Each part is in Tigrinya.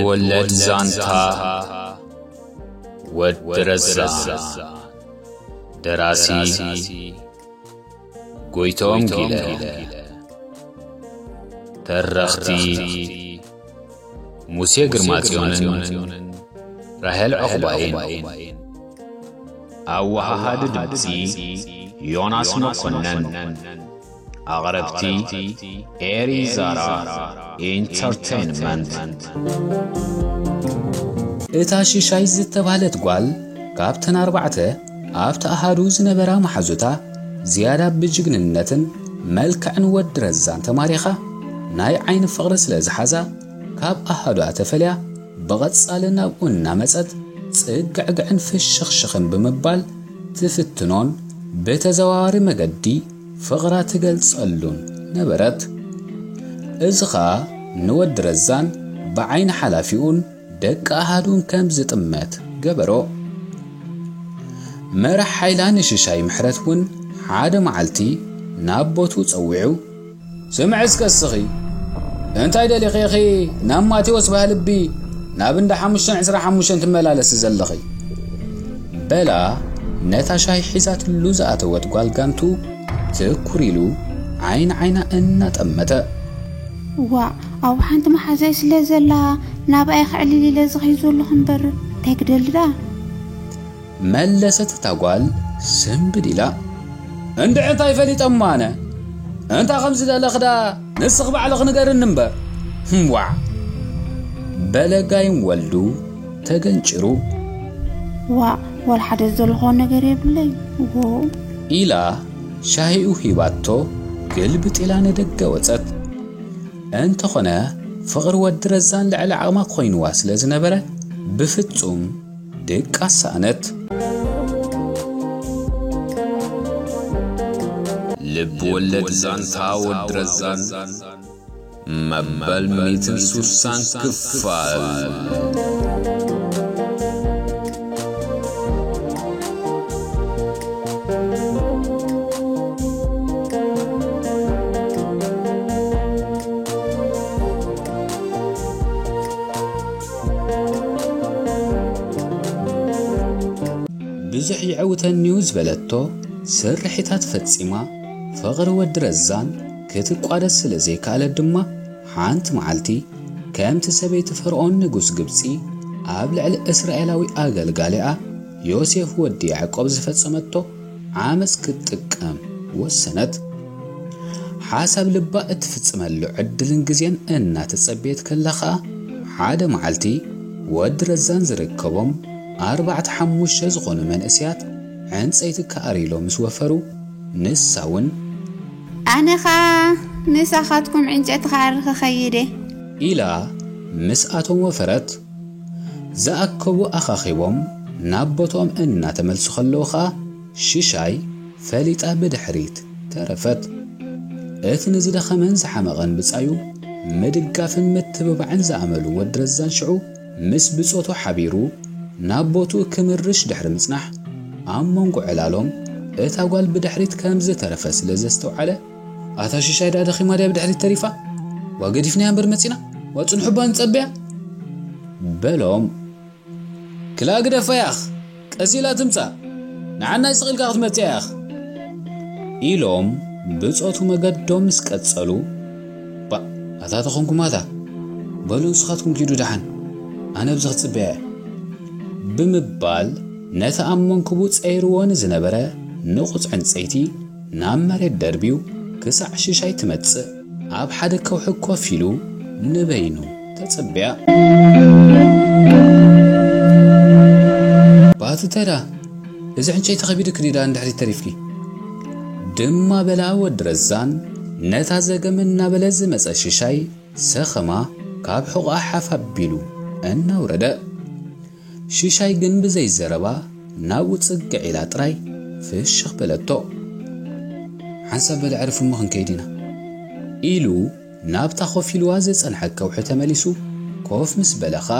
ወለድ ዛንታ ወዲ ረዛ። ደራሲ ጎይቶም ጊለ። ተረኽቲ ሙሴ ግርማጽዮንን ራሄል ዑቕባይን። ኣወሃሃዲ ድምጺ ዮናስ መኮነን። ኣቕረብቲ ኤሪ ዛራ ኢንተርቴይንመንት። እታ ሽሻይ ዝተባህለት ጓል ካብተን ኣርባዕተ ኣብቲ ኣሃዱ ዝነበራ መሓዙታ ዝያዳ ብጅግንነትን መልክዕን ወዲ ረዛን ተማሪኻ ናይ ዓይኒ ፍቕሪ ስለ ዝሓዛ ካብ ኣሃዱኣ ተፈልያ ብቐጻሊ ናብኡ እናመጸት ጽግዕግዕን ፍሽኽሽኽን ብምባል ትፍትኖን ብተዘዋዋሪ መገዲ ፍቕራ ትገልጸሉን ነበረት። እዚ ኸኣ ንወዲ ረዛን ብዓይኒ ሓላፊኡን ደቂ ኣሃዱን ከም ዝጥመት ገበሮ። መራሕ ሓይላ ንሽሻይ ምሕረት እውን ሓደ መዓልቲ ናብ ቦትኡ ጸዊዑ፣ "ስምዒ እስከ እስኺ፣ እንታይ ደሊኺ ኢኺ ናብ ማቴዎስ ባህልቢ ናብ እንዳ ሓሙሽተን ዕስራ ሓሙሽተን ትመላለሲ ዘለኺ?" በላ ነታ ሻሂ ሒዛትሉ ዝኣተወት ጓል ጋንቱ ትኩር ኢሉ ዓይኒ ዓይና እናጠመተ። "ዋእ፣ ኣብ ሓንቲ መሓዛይ ስለ ዘላ ናብኣይ ክዕልል ኢለ ዝኸይድ ዘለኹ እምበር እንታይ ክደሊ ደኣ?" መለሰት እታ ጓል ስንብድ ኢላ። "እንድዒ እንታይ ፈሊጠ እሞ ኣነ? እንታ ከም ዝደለኽዳ ንስኺ ባዕልኺ ንገርኒ እምበር። ህም፣ ዋዕ!" በለ ጋይም ወልዱ ተገንጭሩ። "ዋእ፣ ዋላ ሓደ ዘለኹዎ ነገር የብለይ። ዎ!" ኢላ ሻሂኡ ሂባቶ ግልብጥ ኢላ ንደገ ወጸት። እንተኾነ ፍቕሪ ወዲ ረዛን ልዕሊ ዓቕማ ኮይንዋ ስለ ዝነበረ ብፍጹም ድቃስ ሰኣነት። ልብ ወለድ ዛንታ ወዲ ረዛን መበል ሚእትን ሱሳን ክፋል። ብዙሕ ይዕውተኒዩ ዝበለቶ ስርሒታት ፈጺማ ፍቕሪ ወዲ ረዛን ክትቋደስ ስለ ዘይከኣለት ድማ ሓንቲ መዓልቲ ከምቲ ሰበይቲ ፈርዖን ንጉስ ግብጺ ኣብ ልዕሊ እስራኤላዊ ኣገልጋሊኣ ዮሴፍ ወዲ ያዕቆብ ዝፈጸመቶ ዓመጽ ክትጥቀም ወሰነት። ሓሳብ ልባ እትፍጽመሉ ዕድልን ግዜን እናተጸበየት ከላ ኸኣ ሓደ መዓልቲ ወዲ ረዛን ዝርከቦም ኣርባዕተ ሓሙሽተ ዝኾኑ መንእሰያት ዕንጸይቲ ክኣርይሎ ምስ ወፈሩ፣ ንሳ እውን "ኣነ ኸኣ ምሳኻትኩም ዕንጨይቲ ክኣሪ ክኸይድ እየ" ኢላ ምስኣቶም ወፈረት። ዝኣከቡ ኣኻኺቦም ናብ ቦትኦም እናተመልሱ ከለዉ ኸኣ ሽሻይ ፈሊጣ ብድሕሪት ተረፈት። እቲ ንዝደኸመን ዝሓመቐን ብጻዩ ምድጋፍን ምትብባዕን ዝኣመሉ ወዲ ረዛን ሽዑ ምስ ብጾቱ ሓቢሩ ናብ ቦትኡ ክምርሽ ድሕሪ ምጽናሕ፣ ኣብ መንጎ ዕላሎም እታ ጓል ብድሕሪት ከም ዝተረፈ ስለ ዘስተውዓለ፣ "ኣታ ሽሻይ ደኣ ደኺማ ድያ ብድሕሪት ተሪፋ? ዋ ገዲፍናያ እምበር መጺና፣ ዋ ጽንሑ እባ ንጸበያ" በሎም። "ክላእ ግደፋ ያኽ፣ ቀስ ኢላ ትምጻእ፣ ንዓናይ ስቕ ኢልካ ክትመጽእ ያኽ" ኢሎም ብጾቱ መገዶም ምስ ቀጸሉ፣ "ባእ፣ ኣታ ተኾንኩም ኣታ፣ በሉ ንስኻትኩም ኪዱ ደሓን፣ ኣነ ኣብዚ ክጽበያ እየ" ብምባል ነቲ ኣብ መንኩቡ ጸይርዎ ንዝነበረ ንቑጽ ዕንጸይቲ ናብ መሬት ደርብዩ ክሳዕ ሽሻይ ትመጽእ ኣብ ሓደ ከውሒ ኮፍ ኢሉ ንበይኑ ተጸበያ። "ባቲ ተዳ፣ እዚ ዕንጨይቲ ከቢድኪ ድዩ ደኣ ንድሕሪት ተሪፍኪ?" ድማ በላ ወዲ ረዛን ነታ ዘገም እናበለ ዝመጸ ሽሻይ ሰኸማ ካብ ሕቖኣ ሓፍ ኣቢሉ እናውረደ። ሽሻይ ግን ብዘይ ዘረባ ናብኡ ጽግዕ ኢላ ጥራይ ፍሽኽ በለቶ። "ሓንሳብ በሊ ዕርፊ እሞ ክንከይድ ኢና" ኢሉ ናብታ ኮፍ ኢልዋ ዝጸንሐ ከውሒ ተመሊሱ ኮፍ ምስ በለ ኸኣ፣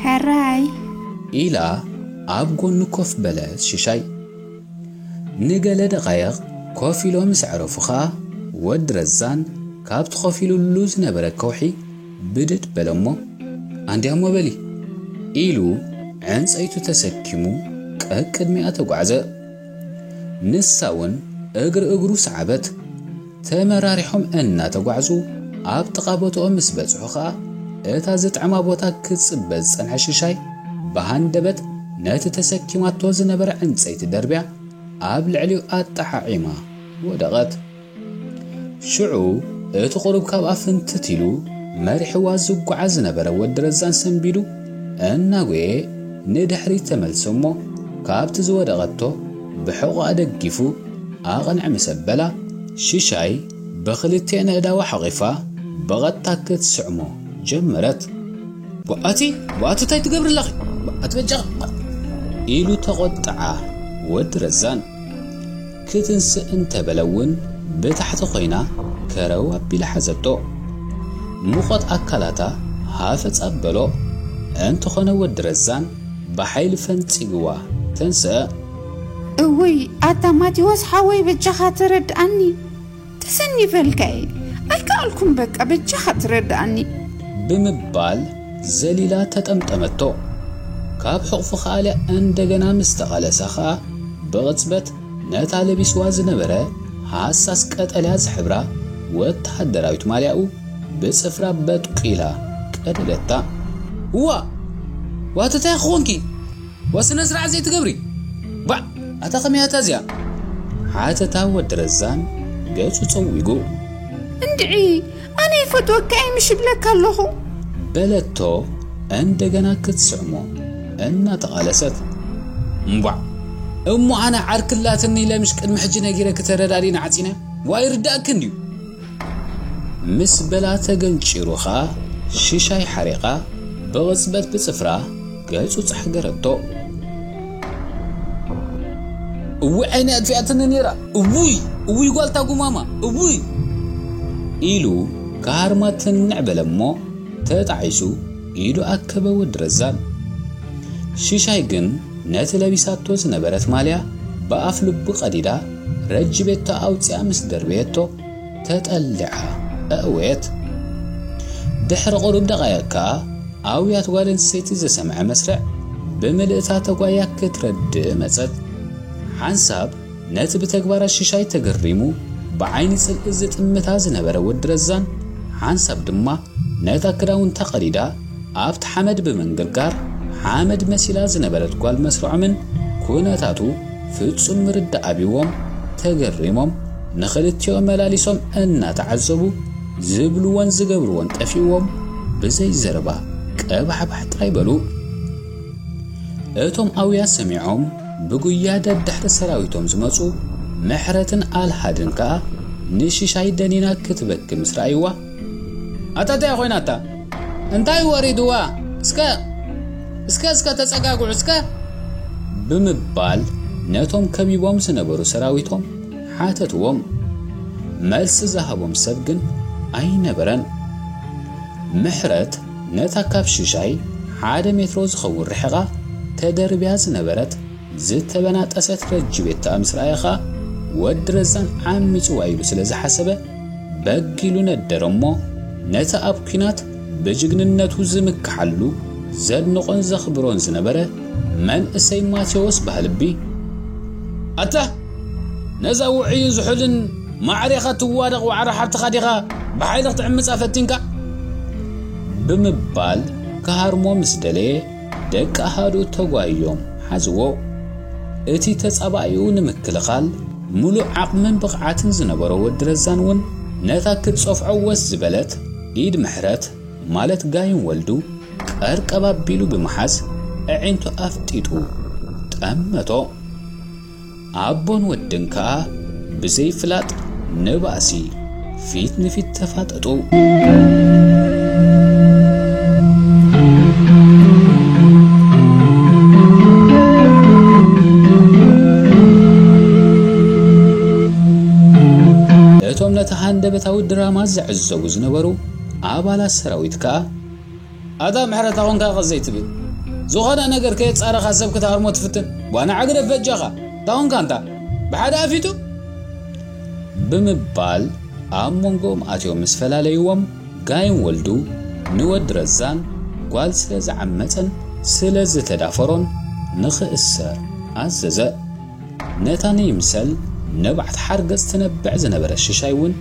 "ሕራይ" ኢላ ኣብ ጎኑ ኮፍ በለት ሽሻይ። ንገለ ደቓይቕ ኮፍ ኢሎም ምስ ኣዕረፉ ኸኣ፣ ወዲ ረዛን ካብቲ ኮፍ ኢሉሉ ዝነበረ ከውሒ ብድድ በለ እሞ፣ ኣንድያሞ በሊ፣ ኢሉ ዕንጸይቱ ተሰኪሙ ቀቅድሚኣ ተጓዕዘ። ንሳ እውን እግሪ እግሩ ሰዓበት። ተመራሪሖም እናተጓዕዙ ኣብ ጥቓ ቦታኦም ምስ በጽሑ ኸኣ፣ እታ ዝጥዕማ ቦታ ክትጽበ ዝጸንሐ ሽሻይ ብሃንደበት ነቲ ተሰኪማቶ ዝነበረ ዕንጸይቲ ደርብያ ኣብ ልዕሊኡ ኣጠሓዒማ ወደቐት። ሽዑ እቲ ቁሩብ ካብኣ ፍንትት ኢሉ መሪሕዋ ዝጓዓዝ ዝነበረ ወዲ ረዛን ሰንቢዱ እናጎየ ንድሕሪት ተመልሰ እሞ፣ ካብቲ ዝወደቐቶ ብሕቖኣ ደጊፉ ኣቕንዕ ምስ ኣበላ፣ ሽሻይ ብኽልቲኤን ኣእዳዋ ሓቒፋ ብቐጥታ ክትስዕሞ ጀመረት። "ኣቲ፣ ኣቲ እንታይ ትገብሪ ኣለኺ? ኣቲ በጃ!" ኢሉ ተቖጥዓ ወዲ ረዛን። ክትንስእ እንተበለ እውን ብታሕቲ ኮይና ከረው ኣቢላ ሓዘቶ። ሙቐት ኣካላታ ሃፈጽ ኣበሎ። እንተኾነ ወዲ ረዛን ብሓይሊ ፈንጺግዋ ተንስአ። "እውይ፣ ኣታ ማቴዎስ ሓወይ በጃኻ ተረድኣኒ። ተሰኒፈልካ እየ። ኣይከኣልኩን በቃ በጃኻ ተረድኣኒ." ብምባል ዘሊላ ተጠምጠመቶ። ካብ ሕቑፉ ከኣልያ እንደገና ምስ ተቓለሳ ኸኣ ብቕጽበት ነታ ለቢስዋ ዝነበረ ሃሳስ ቀጠልያ ዝሕብራ ወተሃደራዊት ማልያኡ ብጽፍራ በጥቂላ ቀደደታ። "እዋ! ዋትታይ ክኾንኪ? ዋ ስነ ስርዓት ዘይትገብሪ? ባዕ! ኣታ ከመይ ኣታ እዚኣ?" ሓተታ ወዲ ረዛን ገጹ ጸዊጉ። "እንድዒ ኣነ ይፈትወካ እየ ምሽ ይብለካ ኣለኹ?" በለቶ እንደገና ክትስዕሞ እናተቓለሰት። "እምቧዕ! እሞ ኣነ ዓርክላትኒ ኢለ ምሽ ቅድሚ ሕጂ ነጊረኪ ተረዳዲእና ዓጺና? ዋ ይርዳእኪ እንድዩ?" ምስ በላ ተገንጪሩ ኸኣ ሽሻይ ሓሪቓ ብቕጽበት ብጽፍራ ገጹ ጻሕገረቶ። "እውይ ዓይኒ ኣጥፊኣትኒ ነይራ። እውይ፣ እውይ ጓልታ ጉማማ፣ እውይ!" ኢሉ ክሃርማ ትንዕ በለ እሞ ተጣዒሱ ኢዱ ኣከበ ወዲ ረዛን። ሽሻይ ግን ነቲ ለቢሳቶ ዝነበረት ማልያ ብኣፍ ልቡ ቀዲዳ ረጅቤታ ኣውጺኣ ምስ ደርበየቶ ተጠሊዓ ኣእወየት። ድሕሪ ቁሩብ ደቓይቕ ከኣ ኣውያት ጓል ኣንስተይቲ ዝሰምዐ መስርዕ ብምልእታ ተጓያ ክትረድእ መጸት። ሓንሳብ ነቲ ብተግባራት ሽሻይ ተገሪሙ ብዓይኒ ጽልኢ ዝጥምታ ዝነበረ ወዲ ረዛን፣ ሓንሳብ ድማ ነታ ክዳውንታ ቀዲዳ ኣብቲ ሓመድ ብምንግርጋር ሓመድ መሲላ ዝነበረት ጓል መስርዖምን ኩነታቱ ፍጹም ምርዳእ ኣብይዎም ተገሪሞም ንኽልቲኦም መላሊሶም እናተዓዘቡ ዝብልዎን ዝገብርዎን ጠፊእዎም ብዘይ ዘረባ ቀባሕባሕ ጥራይ በሉ። እቶም ኣውያት ሰሚዖም ብጉያ ደድሕሪ ሰራዊቶም ዝመጹ ምሕረትን ኣልሃድን ከኣ ንሽሻይ ደኒና ክትበኪ ምስ ረኣይዋ፣ "ኣታ እንታይ ኮይናታ? እንታይ ወሪድዋ? እስከ፣ እስከ፣ እስከ ተጸጋግዑ እስከ!" ብምባል ነቶም ከቢቦም ዝነበሩ ሰራዊቶም ሓተትዎም። መልሲ ዝሃቦም ሰብ ግን ኣይነበረን። ምሕረት ነታ ካብ ሽሻይ ሓደ ሜትሮ ዝኸውን ርሒቓ ተደርብያ ዝነበረት ዝተበናጠሰት ረጅቤታ ምስ ረኣየ ኸኣ ወዲ ረዛን ዓሚጽዋ ኢሉ ስለ ዝሓሰበ በግ ኢሉ ነደረ እሞ ነቲ ኣብ ኲናት ብጅግንነቱ ዝምክሓሉ ዘድንቖን ዘኽብሮን ዝነበረ መንእሰይ ማቴዎስ ባህልቢ፣ "ኣታ ነዛ ውዑይን ዝሑልን ማዕሬኻ ትዋደቕ ዋዕሮ ሓብትኻ ዲኻ ብሓይሊ ክትዕምጻ ፈቲንካ?" ብምባል ክሃርሞ ምስ ደለየ ደቂ ኣሃዱ ተጓይዮም ሓዝዎ። እቲ ተጻባኢኡ ንምክልኻል ምሉእ ዓቕምን ብቕዓትን ዝነበሮ ወዲ ረዛን እውን ነታ ክትጸፍዖ ወስ ዝበለት ኢድ ምሕረት ማለት ጋይም ወልዱ ቀርቀብ ኣቢሉ ብምሓዝ ኣዒንቱ ኣፍጢጡ ጠመቶ። ኣቦን ወድን ከኣ ብዘይ ፍላጥ ንባእሲ ፊት ንፊት ተፋጠጡ። እቶም ነቲ ሃንደበታዊ ድራማ ዝዕዘቡ ዝነበሩ ኣባላት ሰራዊት ከኣ፣ "ኣታ ምሕረት ኣኹንካ ቀስ ዘይትብል? ዝኾነ ነገር ከየጻረኻ ሰብ ክትሃርሞ ትፍትን? ጓና ዓግደፍ በጃኻ። ታኹንካ እንታ? ብሓደ ኣፊቱ?" ብምባል ኣብ መንጎኦም ኣትዮም ምስ ፈላለይዎም፣ ጋይም ወልዱ ንወዲ ረዛን፣ ጓል ስለ ዝዓመጸን ስለ ዝተዳፈሮን ንኽእሰር ኣዘዘ። ነታ ንይምሰል ንብዓት ሓርገጽ ትነብዕ ዝነበረ ሽሻይ እውን፣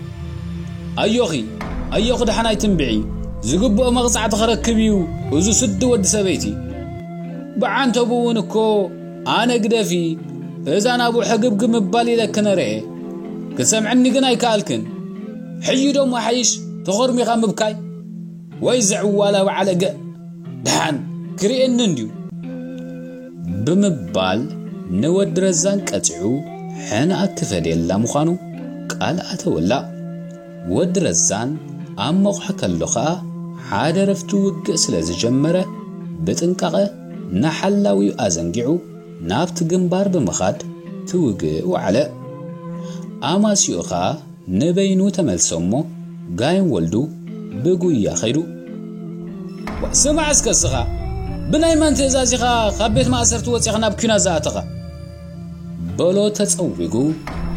ኣዮኺ፣ ኣዮኺ፣ ደሓን ኣይትንብዒ፣ ዝግብኦ መቕጻዕቲ ክረክብ እዩ እዚ ስዲ ወዲ ሰበይቲ። ብዓንተቡ እውን እኮ ኣነ ግደፊ፣ እዛ ናብኡ ሕግብግብ ምባል ኢለኪ ነርኤ፣ ክትሰምዕኒ ግን ኣይከኣልክን። ሕጂ ዶሞ ሓይሽ ተኾርሚኻ ምብካይ ወይ ዝዕዋላ በዓለገ። ደሓን ክርእየኒ እንድዩ ብምባል ንወዲ ረዛን ቀጺዑ ሕነ ኣክፈድየላ ምዃኑ ቃል ኣተወላ። ወዲ ረዛን ኣብ መቑሕ ከሎ ኸኣ ሓደ ረፍቲ ውግእ ስለ ዝጀመረ ብጥንቃቐ ንሓላዊኡ ኣዘንጊዑ ናብቲ ግንባር ብምኻድ ትውግእ ወዓለ። ኣማሲኡ ኸኣ ንበይኑ ተመልሰ እሞ ጋይም ወልዱ ብጉያ ኸይዱ። "ዋ፣ ስማዕ እስከ እስኻ፣ ብናይ መን ትእዛዝ ኢኻ ካብ ቤት ማእሰርቲ ወጺኻ ናብ ኲናት ዝኣተኻ?" በሎ ተጸዊጉ፣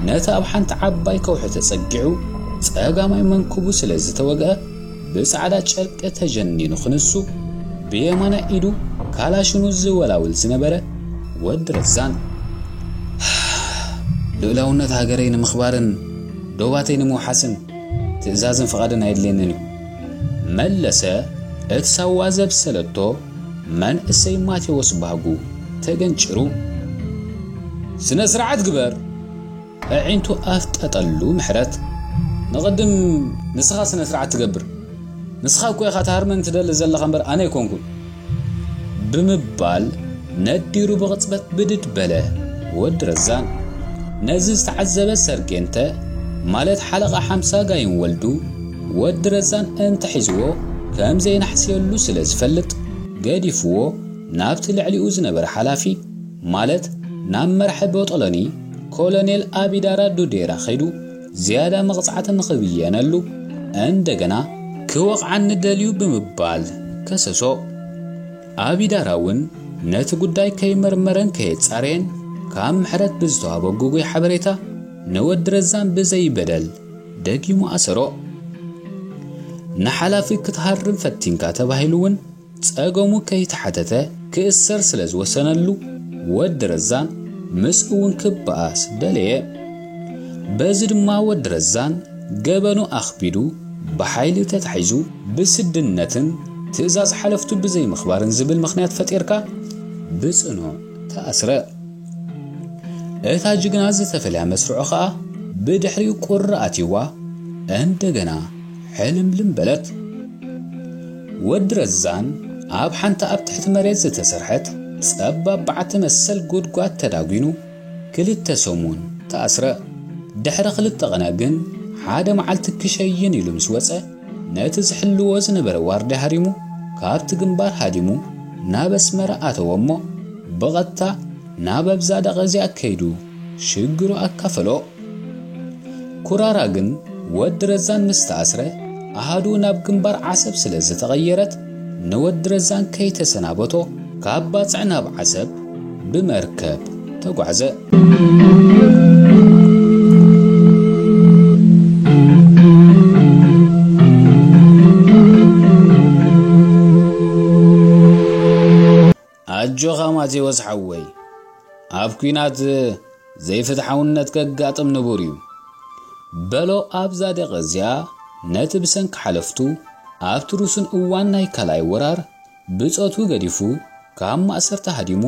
ነቲ ኣብ ሓንቲ ዓባይ ከውሒ ተጸጊዑ ጸጋማይ መንኩቡ ስለ ዝተወግአ ብጻዕዳ ጨርቂ ተጀኒኑ ክንሱ ብየማናይ ኢዱ ካላሽኑ ዝወላውል ዝነበረ ወዲ ረዛን፣ "ልኡላውነት ሃገረይ ንምኽባርን ዶባተይ ንምውሓስን ትእዛዝን ፍቓድን ኣየድልየንን እዩ" መለሰ። እቲ ሳዋ ዘብሰለቶ መንእሰይ ማቴዎስ ባህጉ ተገንጭሩ፣ "ስነ ስርዓት ግበር!" ኣዒንቱ ኣፍጠጠሉ ምሕረት። "ንቕድም ንስኻ ስነ ስርዓት ትገብር። ንስኻ እኮ ኢኻ ትሃርመን ትደሊ ዘለኻ እምበር ኣነ ኣይኮንኩን" ብምባል ነዲሩ ብቕጽበት ብድድ በለ ወዲ ረዛን። ነዚ ዝተዓዘበ ሰርጌንተ፣ ማለት ሓለቓ ሓምሳ ጋይም ወልዱ፣ ወዲ ረዛን እንተሒዝዎ ከም ዘይናሕስየሉ ስለ ዝፈልጥ፣ ገዲፍዎ ናብቲ ልዕሊኡ ዝነበረ ሓላፊ፣ ማለት ናብ መራሒ ቦጦሎኒ ኮሎኔል ኣቢዳራ ዱዴራ ኸይዱ ዝያዳ መቕጻዕቲ ንኽብየነሉ እንደገና ክወቕዓኒ ደልዩ ብምባል ከሰሶ። ኣቢዳራ እውን ነቲ ጉዳይ ከይመርመረን ከየጻረየን ካብ ምሕረት ብዝተዋህቦ ግጉይ ሓበሬታ ንወዲ ረዛን ብዘይ በደል ደጊሙ ኣሰሮ። ንሓላፊ ክትሃርም ፈቲንካ ተባሂሉ እውን ጸገሙ ከይተሓተተ ክእሰር ስለ ዝወሰነሉ ወዲ ረዛን ምስኡ እውን ክበኣስ ደለየ። በዚ ድማ ወዲ ረዛን ገበኑ ኣኽቢዱ ብሓይሊ ተታሒዙ ብስድነትን ትእዛዝ ሓለፍቱ ብዘይምኽባርን ዝብል ምኽንያት ፈጢርካ ብጽኑዕ ተኣስረ። እታ ጅግና ዝተፈልያ መስርዖ ኸኣ ብድሕሪኡ ቁሪ ኣትይዋ እንደገና ሕልምልም በለት። ወዲ ረዛን ኣብ ሓንቲ ኣብ ትሕቲ መሬት ዝተሰርሐት ጸባብ በዓቲ መሰል ጉድጓድ ተዳጒኑ ክልተ ሰሙን ተኣስረ። ድሕሪ ክልተ ቐነ ግን ሓደ መዓልቲ ክሸይን ኢሉ ምስ ወጸ፣ ነቲ ዝሕልዎ ዝነበረ ዋርድያ ሃሪሙ ካብቲ ግንባር ሃዲሙ ናብ ኣስመራ ኣተወ እሞ ብቐጥታ ናብ ኣብዛ ደቐዚኣ ከይዱ ሽግሩ ኣካፈሎ። ኩራራ ግን ወዲ ረዛን ምስ ተኣስረ ኣሃዱ ናብ ግንባር ዓሰብ ስለ ዝተቐየረት ንወዲ ረዛን ከይተሰናበቶ ካብ ባጽዕ ናብ ዓሰብ ብመርከብ ተጓዕዘ። ኣጆኻ ማቴዎስ ሓወይ፣ ኣብ ኲናት ዘይፍትሓውነት ከጋጥም ንቡር እዩ በሎ። ኣብዛ ደቂ እዚኣ ነቲ ብሰንኪ ሓለፍቱ ኣብቲ ርሱን እዋን ናይ ካልኣይ ወራር ብጾቱ ገዲፉ ካብ ማእሰርቲ ሃዲሙ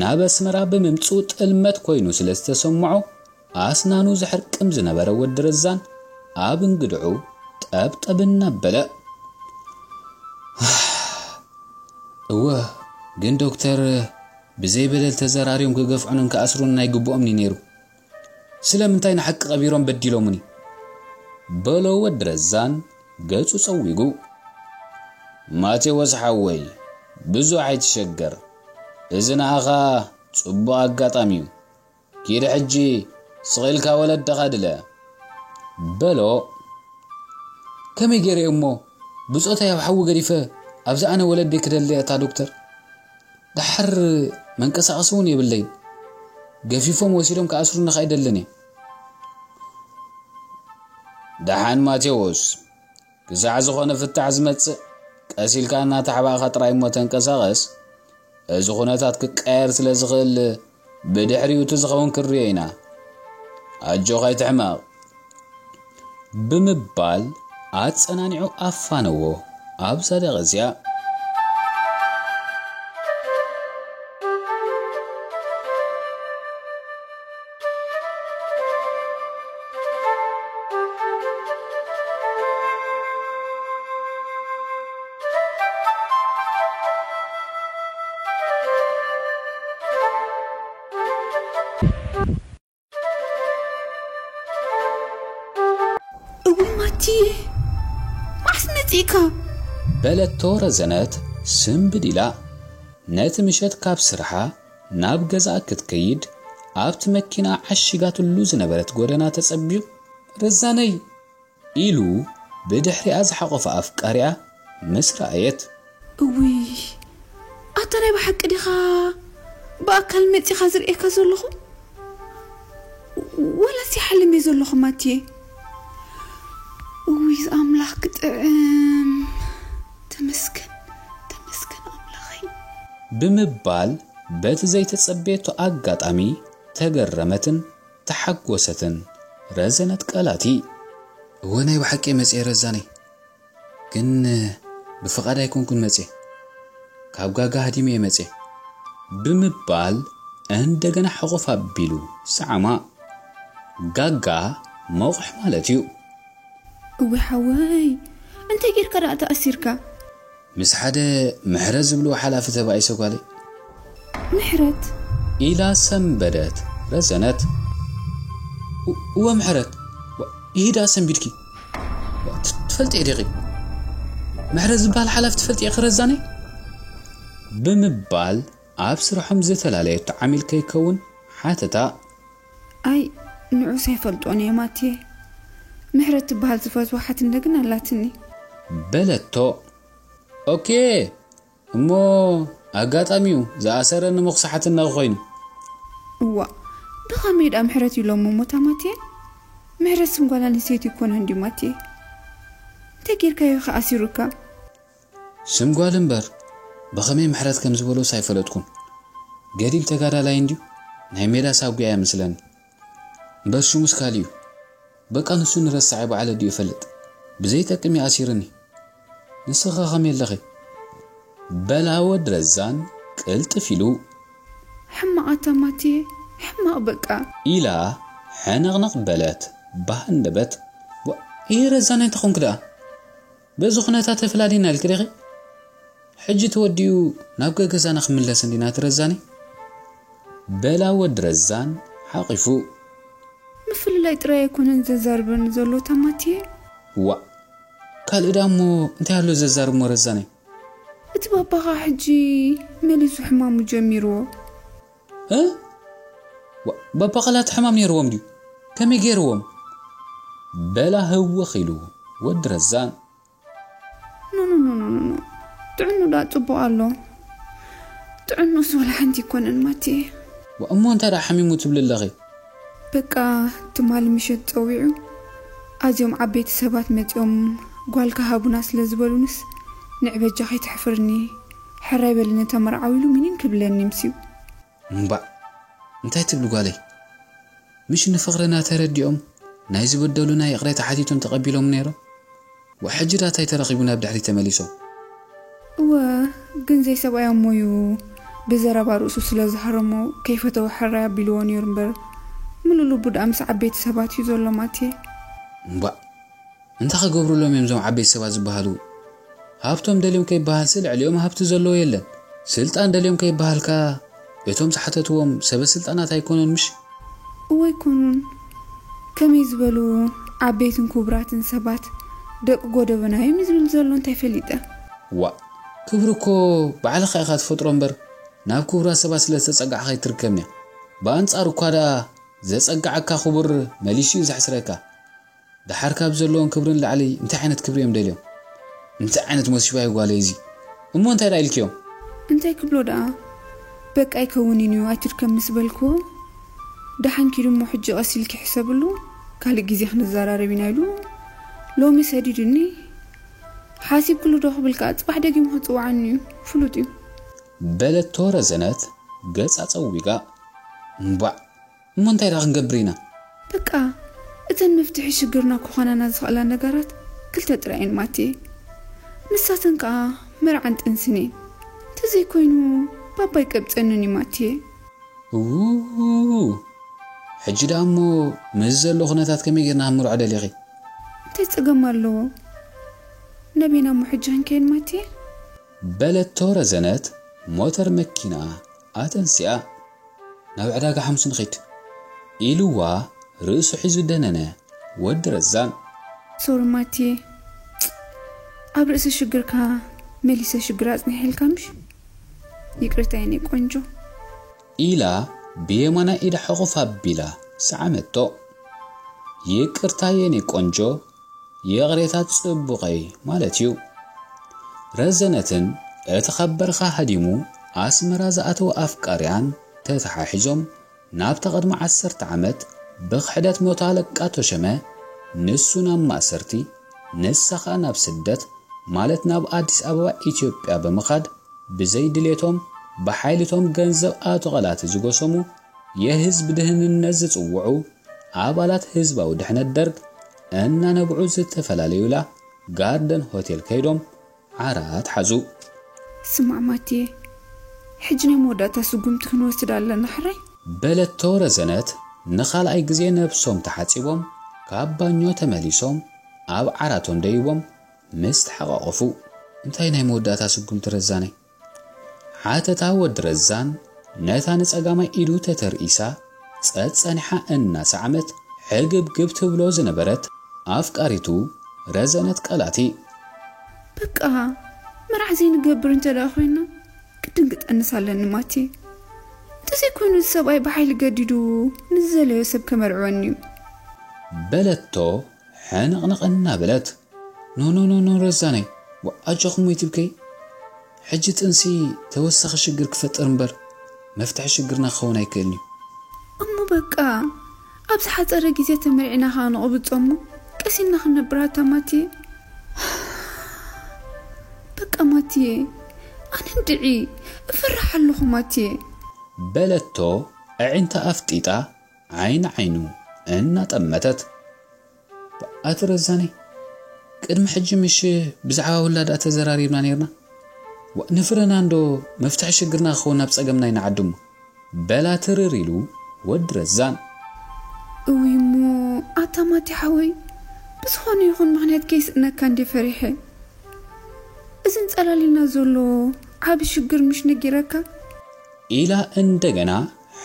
ናብ ኣስመራ ብምምጽኡ ጥልመት ኮይኑ ስለ ዝተሰምዖ ኣስናኑ ዘሕርቅም ዝነበረ ወዲ ረዛን ኣብ እንግድዑ ጠብጠብ እናበለ፣ እወ፣ ግን ዶክተር ብዘይ በደል ተዘራርዮም ክገፍዑንን ክኣስሩንን ኣይግብኦምን እዩ ነይሩ። ስለምንታይ ንሓቂ ቀቢሮም በዲሎምኒ? በሎ ወዲ ረዛን ገጹ ጸዊጉ። ማቴዎስ ሓወይ፣ ብዙሕ ኣይትሸገር። እዚ ንኣኻ ጽቡቕ ኣጋጣሚ እዩ። ኪድ ሕጂ ስቕ ኢልካ ወለድኻ ድለ። በሎ። ከመይ ገይረ እሞ ብጾተይ ኣብ ሓዊ ገዲፈ ኣብዚ ኣነ ወለደይ ክደሊ እታ ዶክተር? ደሓር መንቀሳቐሲ እውን የብለይን። ገፊፎም ወሲዶም ክኣስሩኒ ከኣ ኣይደልን እየ። ደሓን ማቴዎስ፣ ክሳዕ ዝኾነ ፍታሕ ዝመጽእ ቀስ ኢልካ እናተሓባእኻ ጥራይ እሞ ተንቀሳቐስ። እዚ ኩነታት ክቀየር ስለ ዝኽእል ብድሕሪኡ እቲ ዝኸውን ክንርእዮ ኢና። ኣጆኻ ኣይትሕመቕ ብምባል ኣጸናኒዑ ኣፋነዎ። ኣብዛ ደቒቕ እዚኣ እውይ ማቲየ፣ መዓስ መጺእካ? በለቶ ረዘነት ስንብድ ኢላ። ነቲ ምሸት ካብ ስርሓ ናብ ገዛኣ ክትከይድ ኣብቲ መኪና ዓሺጋትሉ ዝነበረት ጎደና ተጸቢዩ፣ ረዛነይ ኢሉ ብድሕሪኣ ዝሓቖፈ ኣፍቃሪኣ ምስ ረኣየት። እውይ፣ ኣታ ናይ ብሓቂ ዲኻ ብኣካል መጺኻ ዝርእየካ ዘለኹ? ወላስ ይሓልም እየ ዘለኹ ማቲየ? እውይ ኣምላኽ ክጥዕም። ተመስገን፣ ተመስገን ኣምላኸይ። ብምባል በቲ ዘይተጸበየቶ ኣጋጣሚ ተገረመትን ተሓጎሰትን ረዘነት ቃላቲ። እወ ናይ ብሓቂ መጽየ ረዛነይ፣ ግን ብፍቓድ ኣይኮንኩን መጽየ፣ ካብ ጋጋ ሃዲመ እየ መጽየ ብምባል እንደገና ሕቑፍ ኣቢሉ ሰዓማ። ጋጋ መቑሕ ማለት እዩ። እወ ሓወይ፣ እንታይ ጌርካ ደኣ ተኣሲርካ? ምስ ሓደ ምሕረት ዝብልዎ ሓላፊ ተባኢሰ ጓለይ። ምሕረት? ኢላ ሰንበደት ረዘነት። እወ ምሕረት፣ ይሂዳ ሰንቢድኪ ትፈልጢ ዲኺ? ምሕረት ዝበሃል ሓላፊ ትፈልጢ ኢኺ ረዛነይ? ብምባል ኣብ ስርሖም ዝተፈላለየቶ ዓሚል ከይከውን ሓተታ። ኣይ ንዑስ ኣይፈልጦን እየ ማቴ። ምሕረት ትበሃል ዝፈትዋ ሓትነ ግን ኣላትኒ። በለቶ። ኦኬ እሞ ኣጋጣሚዩ ዝኣሰረኒ ምኽሳሓትና ኮይኑ። እዋ ብኸመይ ደኣ ምሕረት ኢሎሞ ሞታ ማቴ? ምሕረት ስም ጓል ኣንስተይቲ ይኮነ እንዲ ማቴ። እንታይ ጌርካዮ ከ ኣሲሩካ? ስም ጓል እምበር ብኸመይ ምሕረት ከም ዝበሎስ ኣይፈለጥኩን። ገዲል ተጋዳላይ እንድዩ ናይ ሜዳ ሳጉያ ይመስለኒ። እምበር ሽሙስ ካልእ እዩ። በቃ ንሱ ንረሳዐ በዓል ኣዲኡ ይፈልጥ። ብዘይጠቅም እዩ ኣሲርኒ። ንስኻ ከመይ ኣለኺ? በላ ወድ ረዛን ቅልጥፍ ኢሉ። ሕማቕ ኣታ ማቴ፣ ሕማቕ በቃ። ኢላ ሕንቕንቕ በለት ብሃንደበት። ዋ፣ ይህ ረዛን እንታይ ኾንክ ደኣ? በዚ ኩነታት ተፈላሊና ኢልክ ዲኺ? ሕጂ ተወዲኡ ናብ ገገዛና ክምለስ እንዲና ትረዛኒ? በላ ወድ ረዛን ሓቒፉ። ምፍልላይ ጥራይ ኣይኮነን ዘዛርበኒ ዘሎ ታማቴ። ዋ፣ ካልእ ዳሞ እንታይ ኣሎ ዘዛርብ ሞ ረዛኒ? እቲ ባባኻ ሕጂ መሊሱ ሕማሙ ጀሚርዎ። እ? ዋ፣ ባባ ቃላት ሕማም ነይርዎም ድዩ? ከመይ ገይርዎም? በላ ህውኽ ኢሉ ወዲ ረዛን። ኖኖኖኖኖኖ። ጥዕኑ ዳ ጽቡቕ ኣሎ። ጥዕኑስ ወላ ሓንቲ ይኮነን ማቴ። ዋ፣ እሞ እንታይ ደኣ ሓሚሙ ትብሊ ኣለኺ? በቃ ትማሊ ምሸት ጸዊዑ ኣዝዮም ዓበይቲ ሰባት መጺኦም ጓልካ ሃቡና ስለ ዝበሉንስ ንዕ በጃ ከይትሕፍርኒ ሕራይ በሊ ነታ መርዓዊ ኢሉ ሚኒን ክብለኒ ምስዩ። እምባእ እንታይ ትብሊ ጓለይ? ምሽ ንፍቕርና ተረዲኦም ናይ ዝበደሉና ይቕሬታ ሓቲቶም ተቐቢሎም ነይሮም። ወሕጂ ዳታይ ተረኺቡ ናብ ድሕሪት ተመሊሶም። እወ ግን ዘይሰብኣይ ኣሞዩ ብዘረባ ርእሱ ስለ ዝሃረሞ ከይፈተወ ሕራይ ኣቢልዎ ነይሩ እምበር ምሉእ ልቡ ደኣ ምስ ዓበይቲ ሰባት እዩ ዘሎ ማቴ። እምባእ እንታይ ክገብሩሎም እዮም እዞም ዓበይቲ ሰባት ዝበሃሉ? ሃብቶም ደልዮም ከይበሃልሲ ልዕሊኦም ሃብቲ ዘለዎ የለን። ስልጣን ደልዮም ከይበሃል ከኣ እቶም ዝሓተትዎም ሰበ ስልጣናት ኣይኮኑን ምሽ? እወ ኣይኮኑን። ከመይ ዝበሉ ዓበይትን ክቡራትን ሰባት ደቂ ጎደቦና እዮም ዝብል ዘሎ እንታይ ፈሊጠ? ዋእ ክብሪ እኮ ባዕልኻ ኢኻ ትፈጥሮ እምበር ናብ ክቡራት ሰባት ስለ ዝተጸጋዕኻ ኣይትርከብን እያ። ብኣንጻሩ እኳ ደኣ ዘጸግዓካ ክቡር መሊሱ እዩ ዘሕስረካ። ደሓር ካብ ዘለዎም ክብሪ ንላዕሊ እንታይ ዓይነት ክብሪ እዮም ደልዮም? እንታይ ዓይነት መሲባ እዩ ጓለይ እዚ? እሞ እንታይ ደኣ ኢልክዮም? እንታይ ክብሎ ደኣ? በቃ ኣይከውንን እዩ ኣይትድከም ምስ በልክዎ ደሓን ኪዱ እሞ ሕጂ ቀስ ኢልኪ ሕሰብሉ ካልእ ግዜ ክንዘራረብ ኢና ኢሉ ሎሚ ሰዲዱኒ። ሓሲብክሉ ዶ ክብል ከኣ ጽባሕ ደጊሙ ክጽውዓኒ እዩ። ፍሉጥ እዩ። በለቶ ረዘነት ገጻ ጸዊጋ። እምቧዕ፣ እሞ እንታይ ደኣ ክንገብር ኢና? በቃ፣ እተን መፍትሒ ሽግርና ክኾናና ዝኽእላ ነገራት ክልተ ጥራይ እየን ማትየ። ንሳተን ከኣ መርዓን ጥንስን እየን። እንተዘይኮይኑ ባባይ ቀብጸንን እዩ ማትየ። ው ሕጂ ደኣ እሞ ምስ ዘሎ ኩነታት ከመይ ጌርና ክንምርዖ ደሊኺ? እንታይ ጸገም ኣለዎ? ነቤና እሞ ሕጂ ክንከይድ ማትየ? በለቶ ረዘነት ሞተር መኪና ኣተንሲኣ። ናብ ዕዳጋ ሓሙስ ንኺድ ኢልዋ ርእሱ ሒዙ ደነነ ወዲ ረዛን። ሶሪ ማትየ፣ ኣብ ርእሲ ሽግርካ መሊሰ ሽግር ኣጽኒሐልካ ምሽ? ይቅርታ የኔ ቆንጆ። ኢላ ብየማና ኢዳ ሕቑፍ ኣቢላ ሰዓመቶ። ይቅርታ የኔ ቆንጆ፣ ይቕሬታ ጽቡቐይ ማለት እዩ። ረዘነትን እቲ ካብ በረኻ ሃዲሙ ኣስመራ ዝኣተወ ኣፍቃሪኣን ተተሓሒዞም ናብታ ቅድሚ ዓሰርተ ዓመት ብኽሕደት ሞት ኣለቃ ተሸመ፣ ንሱ ናብ ማእሰርቲ፣ ንሳ ኸኣ ናብ ስደት፣ ማለት ናብ ኣዲስ ኣበባ ኢትዮጵያ ብምኻድ ብዘይ ድሌቶም ብሓይልቶም ገንዘብ ኣቶ ቐላቲ ዝጎሰሙ የህዝብ ድህንነት ዝጽውዑ ኣባላት ህዝባዊ ድሕነት ደርግ እናነብዑ ዝተፈላለዩላ ጋርደን ሆቴል ከይዶም ዓራት ሓዙ። ስማዕ ማትየ፣ ሕጂ ናይ መወዳእታ ስጉምቲ ክንወስድ ኣለና ሕራይ። በለቶ ረዘነት ንኻልኣይ ግዜ ነብሶም ተሓጺቦም ካብ ባኞ ተመሊሶም ኣብ ዓራቶም ደይቦም ምስ ተሓቋቖፉ። እንታይ ናይ መወዳእታ ስጉምቲ ረዛነይ? ሓተታ ወዲ ረዛን ነታ ንጸጋማይ ኢዱ ተተርኢሳ ጸጸኒሓ እናሰዓመት ሕግብግብ ትብሎ ዝነበረት ኣፍቃሪቱ ረዘነት ቀላቲ። በቃ መርዓ ዘይንገብር እንተ ደኣ ኮይና ክድንግጠንስ ኣለኒ ማትየ። እንተዘይኮይኑ እዚ ሰብኣይ ብሓይሊ ገዲዱ ንዝደለዮ ሰብ ከመርዕወኒ እዩ። በለቶ ሕንቕንቕ እናበለት። ኖ ኖ ኖ ኖ ረዛነይ፣ ዋ ኣጆኹም ወይ ትብከይ። ሕጂ ጥንሲ ተወሳኺ ሽግር ክፈጥር እምበር መፍትሒ ሽግርና ክኸውን ኣይክእልን እዩ። እሞ በቃ ኣብ ዝሓጸረ ግዜ ተመርዒና ከኣ ንቕብጾ እሞ ቀሲና ክንነብር ኣታ ማትየ። በቃ ማትየ፣ ኣነ እንድዒ እፈርሕ ኣለኹ ማትየ። በለቶ ኣዒንታ ኣፍጢጣ ዓይኒ ዓይኑ እናጠመተት። ኣቲ ረዛነይ፣ ቅድሚ ሕጂ ምሽ ብዛዕባ ውላድ ኣተዘራሪብና ነይርና? ዋ፣ ንፍረና እንዶ መፍትሒ ሽግርና ክኸውን ናብ ጸገምና ይንዓድሞ። በላ ትርር ኢሉ ወዲ ረዛን። እውይ እሞ ኣታ ማቲ ሓወይ፣ ብዝኾነ ይኹን ምኽንያት ከይስእነካ እንዴ ፈሪሐ። እዚ እንጸላሊና ዘሎ ዓቢ ሽግር ምሽ ነጊረካ? ኢላ እንደገና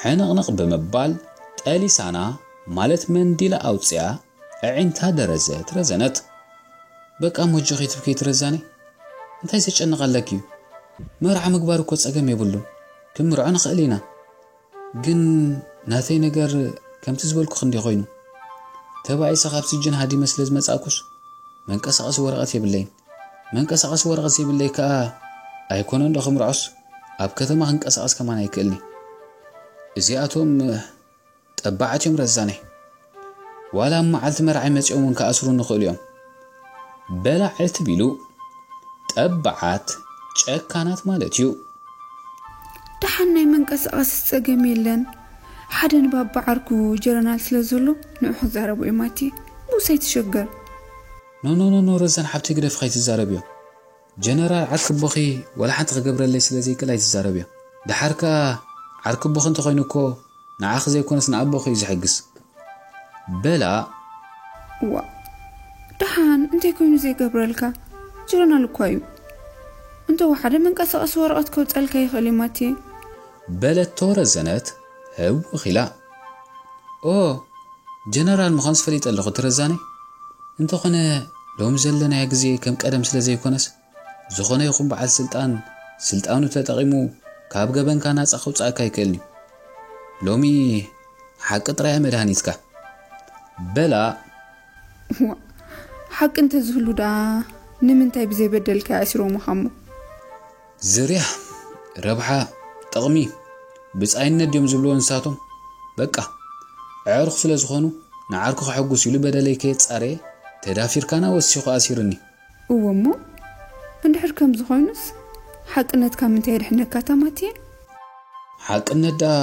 ሕንቕንቕ ብምባል ጠሊሳና፣ ማለት መንዲላ ኣውጽኣ ኣዒንታ ደረዘት ረዘነት። በቃ ሞጆኺ ትብከይ ትረዛኒ፣ እንታይ ዘጨንቕ ኣለኪ እዩ? መርዓ ምግባር እኮ ጸገም የብሉን፣ ክንምርዖ ንኽእል ኢና። ግን ናተይ ነገር ከምቲ ዝበልኩ ክንዲ ኮይኑ፣ ተባኢሰ ካብ ስጅን ሃዲመ ስለ ዝመጻእኩስ መንቀሳቐሲ ወረቐት የብለይን። መንቀሳቐሲ ወረቐት ዘይብለይ ከኣ ኣይኮነን ዶ ክምርዖስ፣ ኣብ ከተማ ክንቀሳቐስ ከማን ኣይክእልኒ። እዚኣቶም ጠባዓት እዮም ረዛነይ። ዋላ ኣብ መዓልቲ መርዓይ መጺኦም እውን ክኣስሩኒ ይኽእሉ እዮም። በላ ዕትብ ኢሉ። ጠባዓት ጨካናት ማለት እዩ። ደሓን ናይ መንቀሳቐሲ ጸገም የለን። ሓደ ንባባ ዓርኩ ጀረናል ስለ ዘሎ ንዑ ክዛረቡ እዮም ኣቲ። ቡስ ኣይትሸገር። ኖ ኖ ኖ ኖ ረዛን ሓብተይ ግደፊ ከይትዛረብዮ። ጀነራል ዓርኪ ኣቦኺ ዋላ ሓንቲ ክገብረለይ ስለ ዘይክእል ኣይትዛረብዮ። ደሓር ከኣ ዓርኪ ኣቦኺ እንተኾይኑ እኮ ንዓኺ ዘይኮነስ ንኣቦኺ እዩ ዝሕግዝ። በላ ዋ ደሓን እንታይ ኮይኑ ዘይገብረልካ? ጀረናል እኳ እዩ። እንተወሓደ መንቀሳቐሲ ወረቐት ከውፀልካ ይኽእል እዩ ማቴ። በለቶ ረዘነት ህውኽ ኢላ። ኦ ጀነራል ምዃንስ ፈሊጠ ኣለኹ እቲ ረዛነይ። እንተኾነ ሎሚ ዘለናዮ ግዜ ከም ቀደም ስለ ዘይኮነስ፣ ዝኾነ ይኹን በዓል ስልጣን ስልጣኑ ተጠቒሙ ካብ ገበንካ ናጻ ከውጽኣካ ኣይክእልን እዩ። ሎሚ ሓቂ ጥራይ እያ መድሃኒትካ። በላ ዋ፣ ሓቂ እንተዝህሉ ደኣ ንምንታይ ብዘይበደልካ የእስርዎ ምዃሞ? ዝርያ፣ ረብሓ፣ ጥቕሚ፣ ብጻይነት ድዮም ዝብልዎ ንሳቶም? በቃ፣ ኣዕሩኽ ስለ ዝኾኑ ንዓርኩ ከሐጉስ ኢሉ በደለይ ከየጻረየ ተዳፊርካና ወሲኹ ኣሲሩኒ። እወ እሞ እንድሕር ከምዚ ኮይኑስ ሓቅነትካ ምንታይ የድሕነካ ኣታ ማቴ? ሓቅነት ደኣ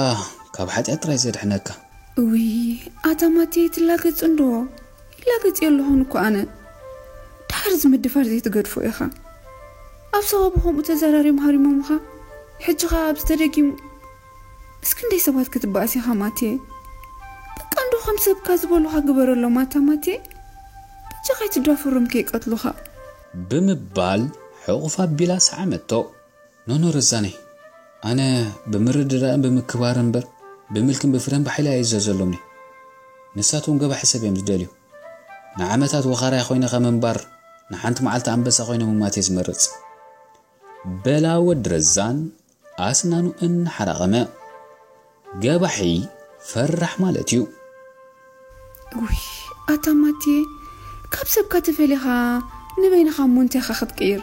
ካብ ሓጢኣት ጥራይ ዘድሕነካ። እውይ ኣታ ማቴ፣ ትላገጽ እንዶ? ይላገጽ የለኹን እኮ ኣነ። ድሓር እዚ ምድፋር ዘይትገድፎ ኢኻ። ኣብ ሰባቡ ከምኡ ተዘራርዮም ሃሪሞምኻ፣ ሕጂ ኸኣ ኣብዚ ተደጊሙ። ምስ ክንደይ ሰባት ክትበኣስ ኢኻ ማቴ? በቃ እንዶ ከም ሰብካ ዝበሉኻ ግበረሎም ኣታ ማቴ። በጃኻ ኣይትዳፈሮም ከይቀትሉኻ። ብምባል ሕቑፍ ኣቢላ ሰዓመቶ። ኖኖ ረዛነይ፣ ኣነ ብምርድዳእን ብምክባር እምበር ብምልክን ብፍረን ብሓይሊ ኣይእዘዘሎምኒ። ንሳቶም ገባሒ ሰብ እዮም ዝደልዩ። ንዓመታት ወኻርያ ኮይነ ከም ምንባር ንሓንቲ መዓልቲ ኣንበሳ ኮይነ ምማት እየ ዝመርጽ። በላ ወዲ ረዛን ኣስናኑ እናሓራቐመ። ገባሒ ፈራሕ ማለት እዩ። ውይ ኣታ ማቴ፣ ካብ ሰብካ ተፈሊኻ ንበይንኻ እሞ እንታይ ኢኻ ክትቅይር?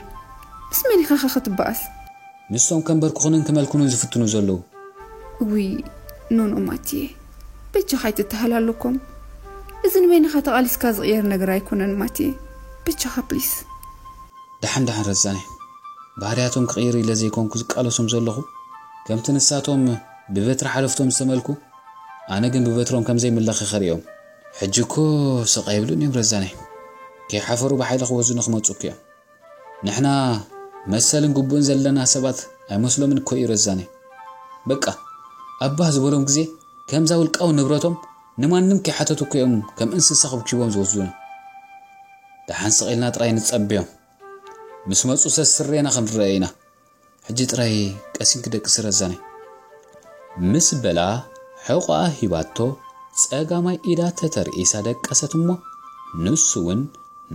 ምስ መን ኢኻ ኸ ክትበኣስ? ንሶም ከንበርኩኽንን ክመልኩንን ዝፍትኑ ዘለዉ። ውይ ኖኖ ማቴ፣ በጃኻ ኣይትተሃላለኮም። እዚ ንበይንኻ ተቓሊስካ ዝቕየር ነገር ኣይኮነን ማቴ። በጃኻ ፕሊስ። ደሓን ደሓን ረዛነ፣ ባህርያቶም ክቕይር ኢለ ዘይኮንኩ ዝቃለሶም ዘለኹ። ከምቲ ንሳቶም ብበትሪ ሓለፍቶም ዝተመልኩ፣ ኣነ ግን ብበትሮም ከም ዘይምለኽ ከርእዮም። ሕጂ እኮ ስቕ ኣይብሉን እዮም ረዛነ። ከይሓፈሩ ብሓይሊ ክወዙኒ ክመጹ እኮ እዮም። ንሕና መሰልን ግቡእን ዘለና ሰባት ኣይመስሎምን እኮ እዩ ረዛነ። በቃ ኣባህ ዝበሎም ግዜ ከምዛ ውልቃዊ ንብረቶም ንማንም ከይሓተቱ እኮ እዮም ከም እንስሳ ክብኪቦም ዝወስዱና። ደሓን ስቕ ኢልና ጥራይ ንጸብዮም። ምስ መጹ ሰስሬና ክንረአ ኢና። ሕጂ ጥራይ ቀሲንኪ ደቅሲ ረዛነይ። ምስ በላ ሕቖኣ ሂባቶ ጸጋማይ ኢዳ ተተርኢሳ ደቀሰት እሞ ንሱ እውን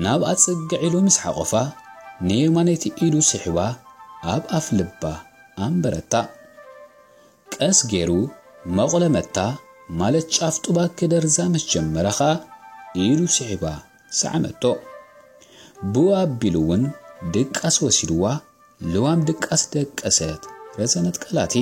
ናብኣ ጽግዕ ኢሉ ምስ ሓቖፋ ንየማነይቲ ኢዱ ስሒባ ኣብ ኣፍ ልባ ኣንበረታ። ቀስ ገይሩ መቑለመታ ማለት ጫፍ ጡባ ክደርዛ ምስ ጀመረ ኸኣ ኢዱ ስሒባ ሰዓመቶ። ብኡ ኣቢሉ እውን ድቃስ ወሲድዋ ልዋም ድቃስ ደቀሰት ረዘነት ቀላቲ።